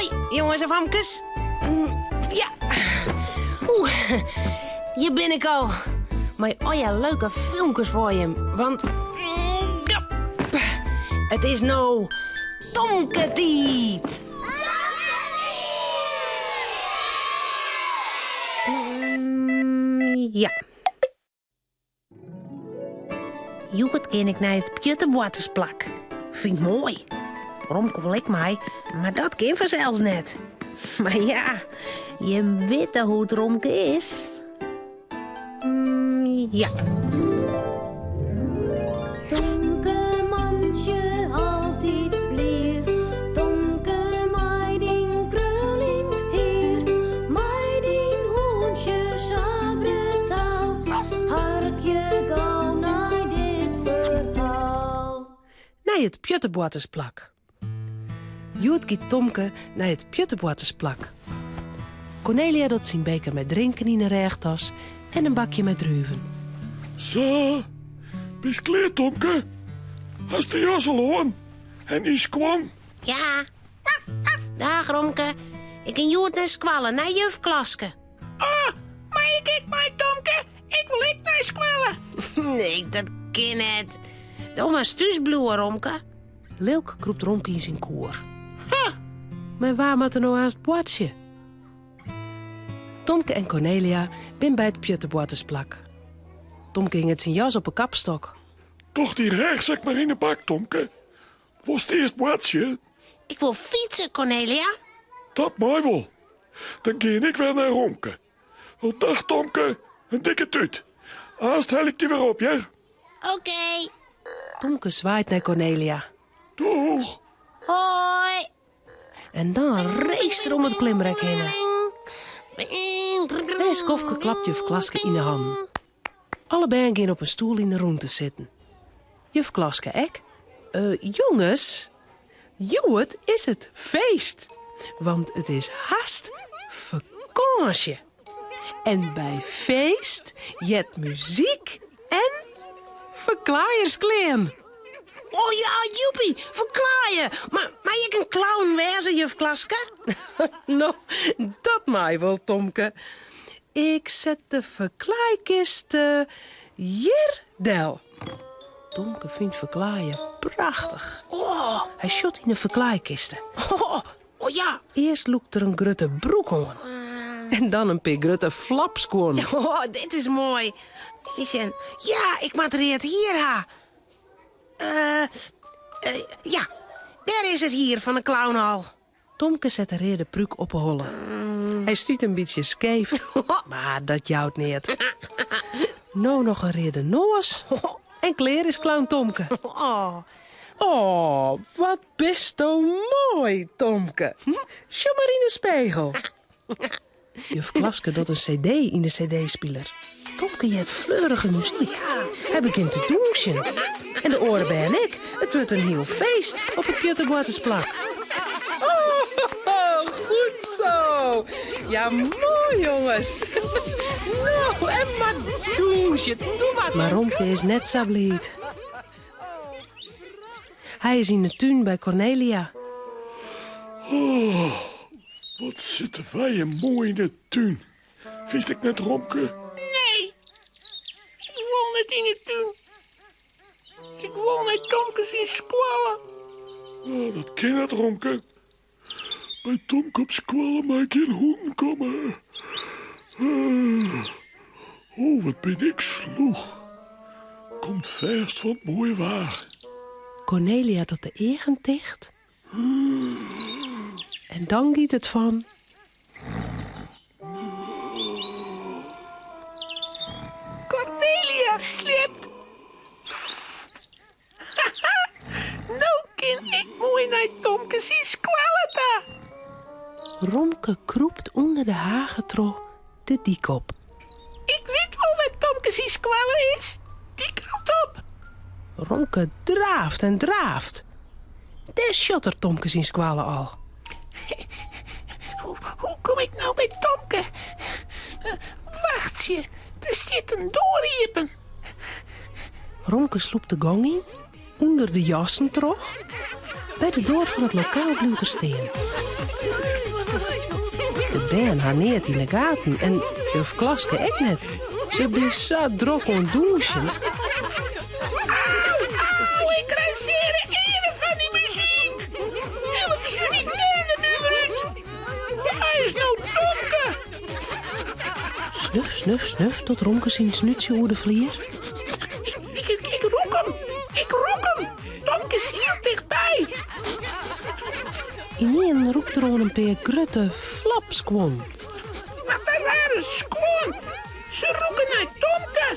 Hoi, jonges en famkes. Ja. Oeh, hjir bin ik al. Mei allegear leuke filmkes foar jim. Want ja, it is no Tomke-tiid. Ja. Hjoed gean ik nei it pjutteboartersplak. Fyn ik moai. Romke wol ek mei, mar dat kin fansels net. Mar ja, jim witte hoe't Romke is. Mm, ja. Tomke mantsje altyd blier, Tomke mei dyn kruljend hier, mei dyn hûntsje sa brutaal, harkje gau nei dit ferhaal. Nei it pjutteboartersplak. Hjoed giet Tomke nei it pjutteboartersplak. Kornelia docht syn beker mei drinken yn 'e rêchtas en in bakje mei druven. Sa, bist klear Tomke? Hast de jas al oan? En dyn skuon? Ja. Dag Romke. Ik gean hjoed nei skoalle, nei juf Klaske. Oh, mei ik ek mei, Tomke? Ik wol ek nei skoalle. Nee, dat kin net. Do moatst thús bliuwe, Romke. Lilk krûpt Romke yn syn koer. Huh. Mei wa moat er no aanst boartsje? Tomke en Kornelia bin by it pjutteboartersplak. Tomke hinget syn jas op 'e kapstok. Doch dyn rêchsek mar yn 'e bak, Tomke. Wolst earst boartsje? Ik wol fytse, Kornelia. Dat mei wol. Dan gean ik wer nei Romke. Wel dag, Tomke. In dikke tút. Aanst helje ik dy wer op, hear. Oké. Tomke swaait nei Kornelia. Doeg. Hoi. En dan racet er om it klimrek hinne. Nei in skoftke klapt juf Klaske yn 'e hannen. Alle bern gean op in stoel yn 'e rûnte sitten. Juf Klaske ek. Eh, jonges, hjoed is it feest, want it is hast fakânsje. En by feest heart muzyk en ferklaaiersklean. Oh ja, joepie, ferklaaie! Mar mei ik in clown wêze, juf Klaske? No, dat mei wol, Tomke. Ik set de ferklaaikist hjir del. Tomke fynt ferklaaien prachtich. Oh. Hy sjocht yn 'e ferklaaikiste. Oh, oh ja. Earst lûkt er in grutte broek oan. En dan in pear grutte flapskuon. Oh, dit is moai. Even sjen. Ja, ik moat read hier ha. Eh, eh, ja, dêr is it hier fan 'e clown al. Tomke set de reade prúk op 'e holle. Hy stiet in bytsje skeef, mar dat jout neat. No noch in reade noas en klear is clown Tomke. Oh, wat bisto moai, Tomke. Sjoch mar yn 'e spegel. Juf Klaske docht in cd yn de cd-spiler. Tomke heart fleurige muzyk. Hy begjint te dûnsjen. En de oare bern ek. It wurdt in hiel feest op it pjutteboartersplak. Oh, goed zo! Ja, moai jonges! No, en mar dûnsje, doe mar! Mar Romke is net sa bliid. Hy is yn 'e tún by Kornelia. Oh, wat sitte wy hjir moai yn 'e tún. Fynst ek net, Romke? Nee, ik wol net yn 'e tún. Ik wol nei Tomke syn skoalle. Oh, dat kin net, Romke. By Tomke op skoalle mei gjin hûnen komme. Oh, wat bin ik slûch. Komt fêst fan it moaie waar. Kornelia docht de eagen ticht. En dan giet it fan. Kornelia sliept. Sst. No kin ik moai nei Tomke syn skoalle ta. Romke krûpt ûnder de hage troch de dyk op. Ik wit wol wêr't Tomke syn skoalle is. Dy kant op. Romke draaft en draaft. Dêr sjocht er Tomke syn skoalle al. Hoe kom ik no by Tomke? Wachtsje, der stiet in doar iepen. Romke slûpt de gong yn, ûnder de jassen troch. By de doar fan it lokaal bliuwt er stean. De bern ha neat yn 'e gaten en juf Klaske ek net. Se binne sa drok oan it dûnsjen. Au, au, ik krij seare earen fan dy muzyk. En wat sjocht dy bern der nuver út? Wa is no Tomke? Snuf, snuf, snuf docht Romke syn snútsje oer de flier. Ik, ik, ik rûk him. Ik rûk him. Tomke is hiel tichtby. Ynienen rûkt er oan in pear grutte flapskuon. Wat in rare skuon. Se rûke nei Tomke.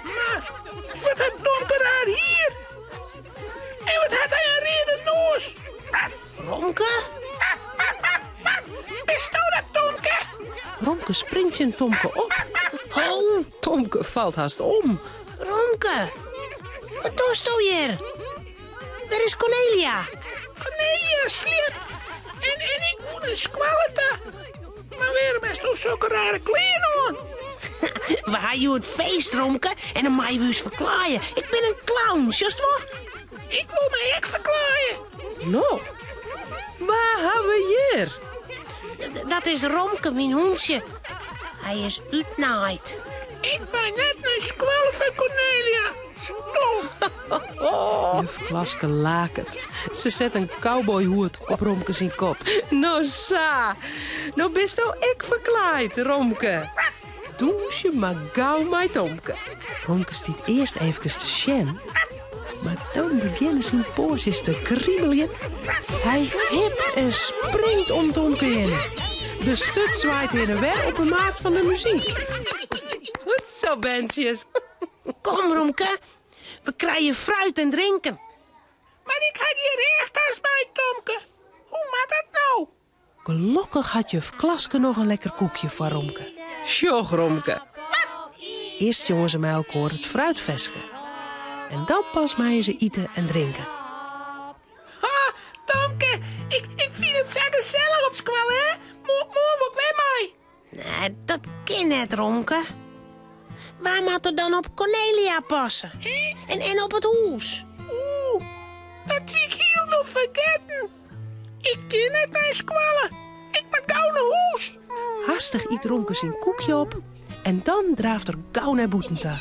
Mar wat hat Tomke raar hier? En wat hat hy in reade noas? Romke? Bisto dat, Tomke? Romke springt tsjin Tomke op. Ho! Tomke falt hast om. Romke, wat dochsto hjir? Wêr is Cornelia? Cornelia sliept en, en ik moet nei skoalle ta. Mar wêrom hasto sokke rare klean oan? We ha hjoed feest, Romke, en dan meie we ús ferklaaie. Ik bin in clown, sjochst wol? Ik wol my ek ferklaaie. No, wa ha we hjir? Dat is Romke, myn hûntsje. Hy is útnaaid. Ik mei net nei skoalle fan Cornelia. Stom. Juf Klaske laket. Se set in cowboyhoed op Romke syn kop. No sa, no bisto ek ferklaaid, Romke. Dûnsje mar gau mei Tomke. Romke stiet earst eefkes te sjen, mar dan begjinne syn poatsjes te kribeljen. Hy hipt en springt om Tomke hinne. De sturt swaait hinne en wer op 'e maat fan de muzyk. Goed zo, berntsjes. Kom, Romke, we krije fruit en drinken. Mar ik ha gjin rêchtas by, Tomke. Hoe moat dat no? Gelokkich hat juf Klaske noch in lekker koekje foar Romke. Sjoch, Romke. Earst sjonge se mei elkoar it fruitferske. En dan pas meie se ite en drinke. Ha, Tomke, ik, ik fyn it sa gesellich op skoalle, hè? Moarn wol ik wer mei. Nee, dat kin net, Romke. Wa moat der dan op Cornelia passe? En, en op it hûs? Oeh, dat wie ik hielendal fergetten. Ik kin net nei skoalle. Ik moat gau nei hûs. Hastich yt Romke syn koekje op en dan draaft er gau nei bûten ta.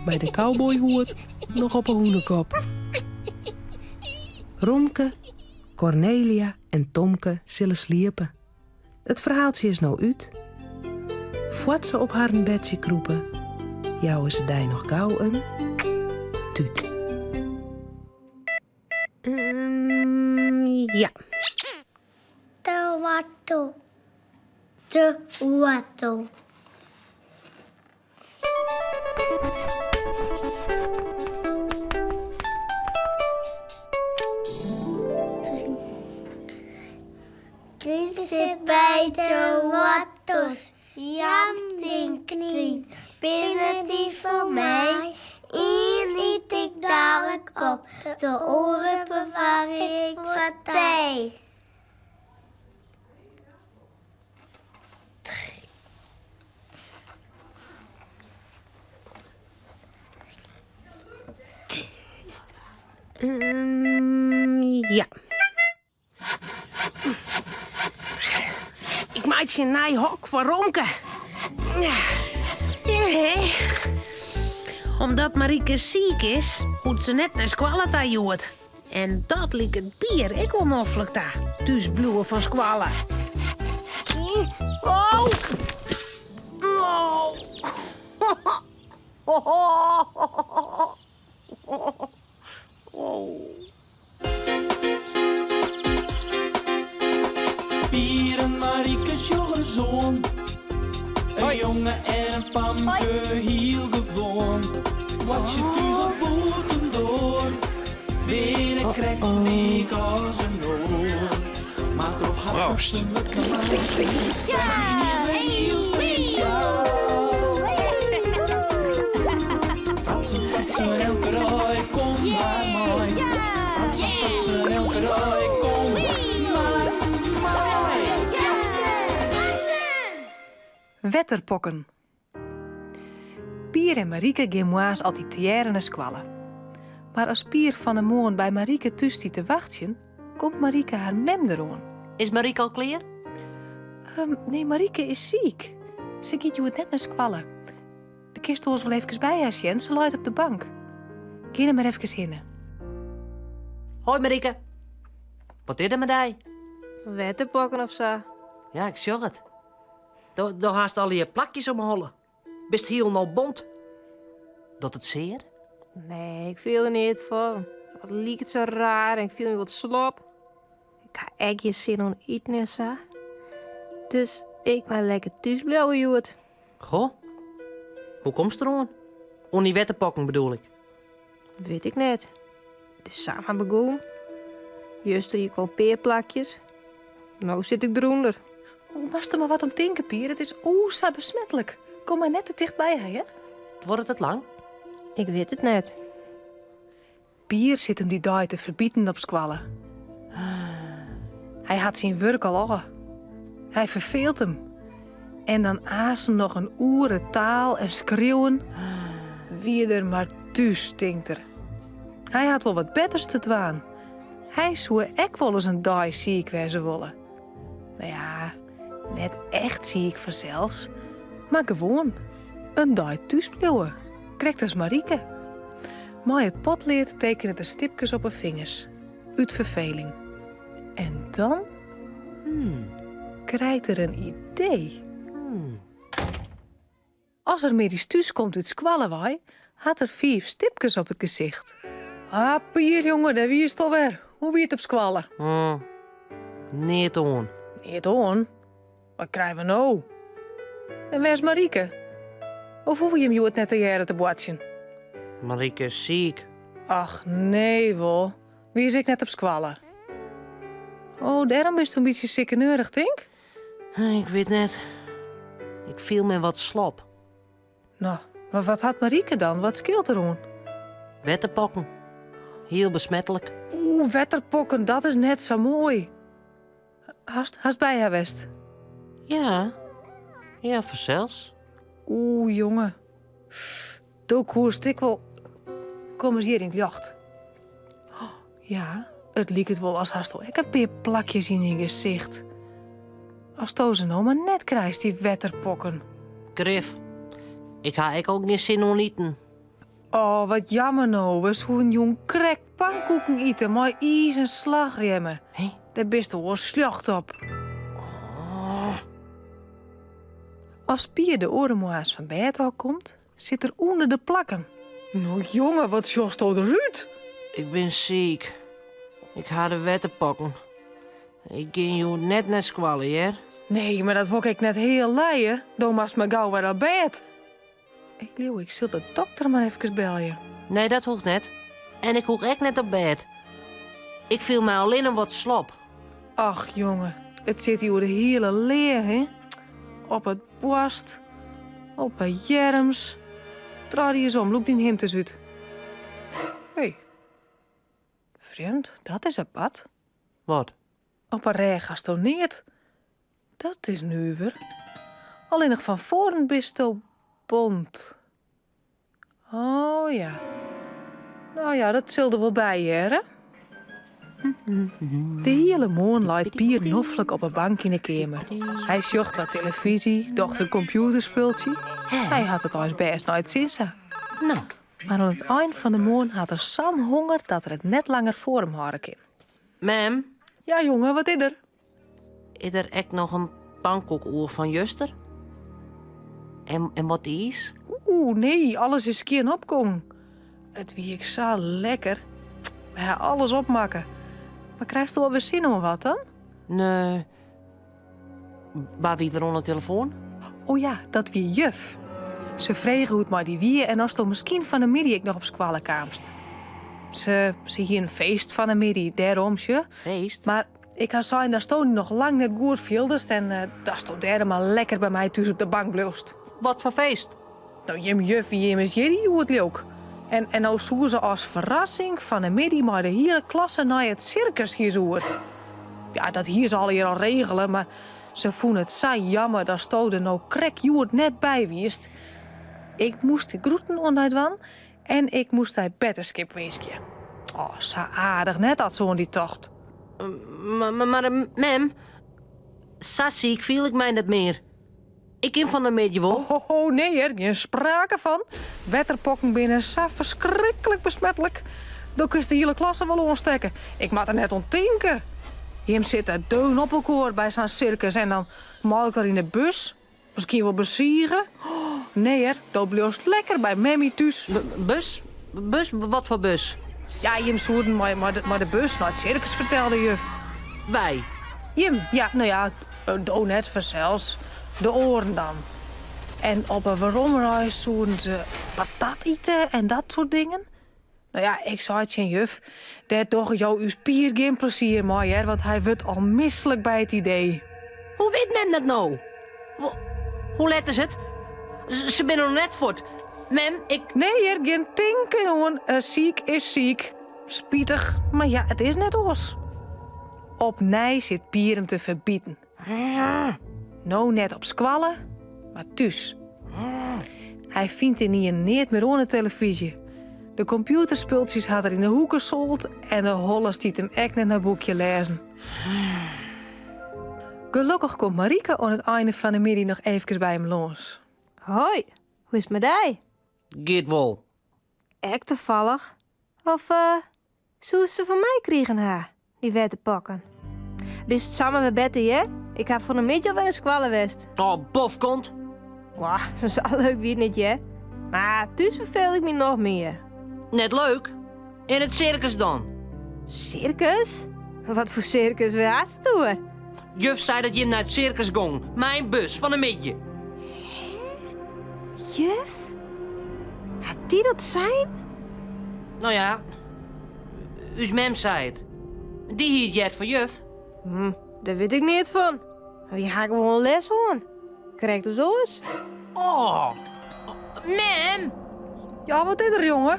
Mei de cowboyhoed noch op 'e hûnekop. Romke, Cornelia en Tomke sille sliepe. It ferhaaltsje is no út. Foar't se op harren bedsje krûpe, jouwe se dy noch gau in tút. Ja. De auto. De auto. Trien sit by de woartels, Jan tink knyn, binne dy foar my? Ien yt ik dalik op, de oare bewarje ik foar dy. Ja. Ik meitsje in nij hok foar Romke. Ja, hè. Omdat Marieke siik is, hoecht se net nei skoalle ta hjoed. En dat liket Pier ek wol noflik ta, thús bliuwe fan skoalle. Oh! Oh! Oh. Pier en Marieke sjogge ris oan. In jonge en in famke, hiel gewoan. Boartsje thús of bûtendoar, binne krekt lyk as inoar. Mar troch har Proost. fatsoenlike man is wer hiel spesjaal. Fratsen, fratsen, elke dei, kom mar mei. Fratsen, fratsen, elke dei, kom mar mei. Wetterpokken. Pier en Marieke gean moarns altyd tegearre nei skoalle. Mar as Pier fan 'e moarn by Marike thús stiet te wachtsjen, komt Marike har mem deroan. Is Marike al klear? Ehm, nee, Marike is siik. Se giet hjoed net nei skoalle. Do kinst oars wol efkes by har sjen, se leit op de bank. Gean der mar efkes hinne. Hoi Marike. Wat is der mei dy? Wetterpokken of sa. Ja, ik sjoch it. Do, do hast allegear plakjes om 'e holle. Bist hielendal bont. Docht it sear? Nee, ik fiel der neat fan. It liket sa raar en ik fiel my wat slop. Ik ha ek gjin sin oan iten en sa. Dus ik mei lekker thús bliuwe hjoed. Goh, hoe komst deroan? Oan dy wetterpokken bedoel ik. Wit ik net. It is samar begûn. Juster hie ik al in pear plakjes. No sit ik derûnder. Oeh, moatst der mar wat om tinke, Pier. It is oe sa besmetlik. Kom mar net te ticht by har, hear. Duorret it lang? Ik wit it net. Pier sit him dy dei te ferbiten op skoalle. Hy hat syn wurk al ôf. Hy ferfeelt him. En dan aansen noch in oere taal en skriuwen. Wie er mar thús, tinkt er. Hy hat wol wat betters te dwaan. Hy soe ek wolris in dei siik wêze wolle. No ja, net echt siik fansels, mar gewoan in dei thús bliuwe, krekt as Marike. Mei it potlead tekenet er stipkes op 'e fingers, út ferfeling. En dan krijt er in idee. As er middeis thús komt út skoalle wei, hat er fiif stipkes op it gesicht. Ah, Pier jonge, dêr wiest alwer. Hoe wie it op skoalle? Hmm. Neat oan. Neat oan? Wat krije we no? En wêr is Marike? Of hoege jim hjoed net tegearre te boartsjen? Marike is siik. Ach nee wol. Wie se ek net op skoalle? Oh, dêrom bist in bytsje sikkeneurich, tink? Ik wit net. Ik fiel my wat slop. No, mar wat hat Marike dan? Wat skeelt deroan? Wetterpokken. Hiel besmetlik. Oeh, wetterpokken, dat is net sa moai. Hast, hast by har west? Ja. Ja, fansels. Oeh, jonge. Do koest ek wol. Kom ris hjir yn it ljocht. Oh, ja, it liket wol as hasto ek in pear plakjes yn dyn gesicht. Asto se no mar net krijst, dy wetterpokken. Grif. Ik ha ek al gjin sin oan iten. Oh, wat jammer no. We soenen jûn krekt pankoeken ite mei iis en slachrjemme. Hé? Dêr bist oars sljocht op. Oh. As Pier de oare moarns fan bêd ôf komt, sit er ûnder de plakken. No jonge, wat sjochsto derút? Ik bin siik. Ik ha de wetterpokken. Ik gean hjoed net nei skoalle, hear. Nee, mar dat wol ik net hiel lije. Do moatst mar gau wer op bêd. Ik leau, ik sil de dokter mar efkes belje. Nee, dat hoecht net. En ik hoech ek net op bêd. Ik fiel my allinne wat slop. Ach jonge, it sit dy oer de hiele lea, hè? Op it boarst, op 'e earms. Draai dy ris om, lûk dyn himd ris út. Hé. Frjemd, dat is apart. Wat? Op 'e rêch hasto neat. Dat is nuver. Allinnich fan foaren bisto bont. Oh ja. No ja, dat sil der wol by hearre. De hiele moarn leit Pier noflik op 'e bank yn 'e keamer. Hy sjocht wat telefyzje, docht in kompjûterspultsje. Hy hat it eins bêst nei it sin sa. No. Mar oan it ein fan de moarn hat er sa'n honger dat er it net langer foar him hâlde kin. Mem? Ja, jonge, wat is der? Is der ek noch in pankoek oer fan juster? En, en wat iis? Oeh, nee, alles is skjin opgongen. It wie ek sa lekker. We ha alles opmakke. Mar krijsto alwer sin oan wat dan? Nee. Wa wie der oan de telefoan? O ja, dat wie juf. Se frege hoe't mei dy wie en oftsto miskien fan 'e middei ek noch op skoalle kaamst. Se, se hie in feest fan 'e middei, dêrom sjoch. Feest? Mar ik ha sein datsto dy noch lang net goed fieldest en eh, datsto dêrom mar lekker by my thús op de bank bliuwst. Wat foar feest? No, jim juf wie immers jierdei hjoed leau 'k. En, en no soe se as ferrassing fan 'e middei mei de hiele klasse nei it sirkus hie se oer. Ja, dat hie se allegear al regele, mar se fûn it sa jammer datsto der no krekt hjoed net by wiest. Ik moast de groeten oan dy dwaan. En ik moast dy betterskip winskje. Oh, sa aardich net dat se oan dy tocht. Mar mem, sa siik fiel ik my net mear. Ik kin fan 'e middei wol. Ho, ho, nee hear, gjin sprake fan. Wetterpokken binne sa ferskriklik besmetlik. Do kinst de hiele klasse wol oanstekke. Ik moat der net oan tinke. Jim sitte deun op elkoar by sa'n sirkus en dan mei elkoar yn 'e bus. Miskien wol besige. Nee hear, do bliuwst lekker by memmy thús. Bus? Bus? Wat foar bus? Ja, jim soenen mei de bus nei it sirkus, fertelde juf. Wy? Jim, ja, no ja, do net fansels, de oaren dan. En op 'e weromreis soenen se patat ite en dat soart dingen. No ja, ik sei tsjin juf, dêr dogge jo ús Pier gjin plezier mei, hear, want hy wurdt al mislik by it idee. Hoe wit mem dat no? Hoe let is it? Se binne noch net fuort. Mem, ik. Nee hear, gjin tinken oan. Siik is siik. Spitich, mar ja, it is net oars. Opnij sit Pier him te ferbiten. No net op skoalle, mar thús. Hy fynt ynienen neat mear oan de telefyzje. De kompjûterspultsjes hat er yn 'e hoeke sold en de holle stiet him ek net nei boekje lêzen. Gelokkich komt Marieke oan it ein fan 'e middei noch eefkes by him lâns. Hoi, hoe is it mei dy? Giet wol. Ek tafallich. Of soest se fan my krigen ha, dy wetterpokken? Bist samar wer better, hear. Ik ha fan 'e middei al wer nei skoalle west. Oh, bofkont! Wah, sa leuk wie it net, hear. Mar thús ferfeelde ik my noch mear. Net leuk? En it sirkus dan? Sirkus? Wat foar sirkus? Wêr hast it oer? Juf sei dat jim nei it sirkus gongen, mei in bus, fan 'e middei. Juf? Hat dy dat sein? No ja, ús mem sei it. Dy hie it heard fan juf. Hm, dêr wit ik neat fan. Wy ha gewoan les hân. Krekt as oars. Oh, mem! Ja, wat is der, jonge?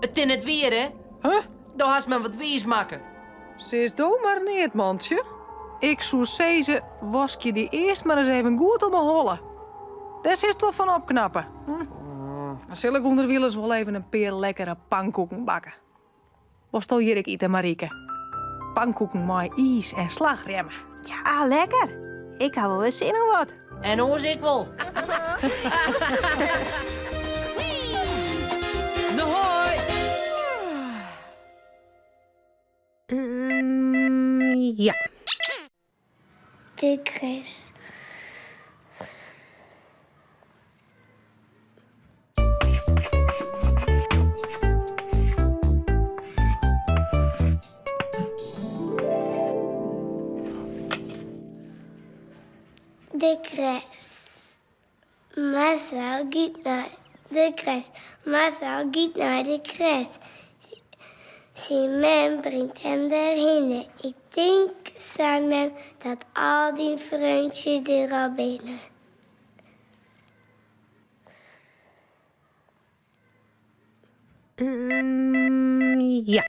It is net wier, hè? Huh? Do hast my wat wiis makke. Sis do mar neat, mantsje. Ik soe sizze, waskje dy earst mar ris even goed om 'e holle. Dêr silst wol fan opknappe. Hm? Dan sil ik ûnderwilens wol even in pear lekkere pankoeken bakke. Wolsto hjir ek ite, Marieke? Pankoeken mei iis en slachrjemme. Ja, lekker. Ik ha wol wer sin oan wat. En oars ek wol. No hoi! Ja. De kres. De kres. Marcel giet nei de kres. Marcel giet nei de kres. Syn mem bringt him derhinne. Ik tink, sei mem, dat al dyn freontsjes der al binne. Ja.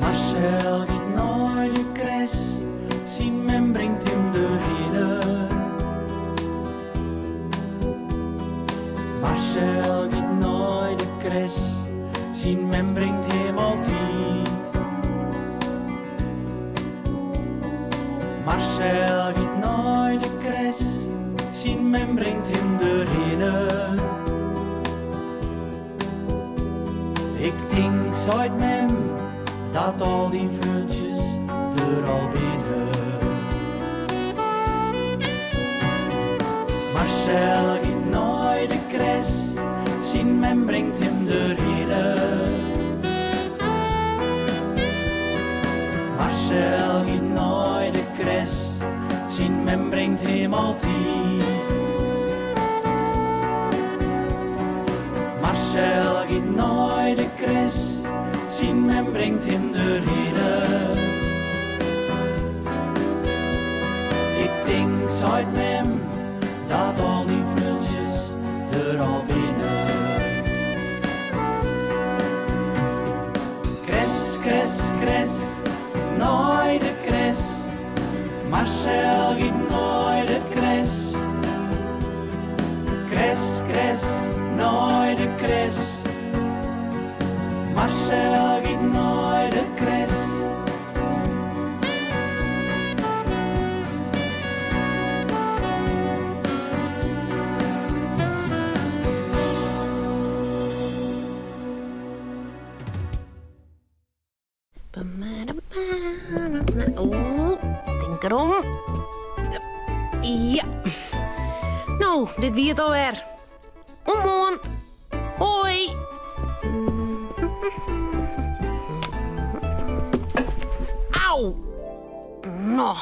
Marcel giet nei de kres, syn mem bringt him derhinne. Marcel giet nei de kres, syn mem bringt him altyd. Marcel giet nei de kres, syn mem bringt him derhinne. Ik tink, seit mem, dat al dyn freontsjes der al binne. Marcel giet nei de kres, syn mem bringt him derhinne. Marcel giet nei de kres, syn mem bringt him altyd. Marcel giet nei de kres, syn mem bringt him derhinne. Ik tink, seit mem, dat al dyn freontsjes der al binne. Kres, kres, kres, nei de. Marcel giet nei de kres. Kres, kres, nei de kres. Marcel giet nei de kres. Oeh, tink derom. Ja. No, dit wie it alwer. Oant moarn. Hoi. Au. No.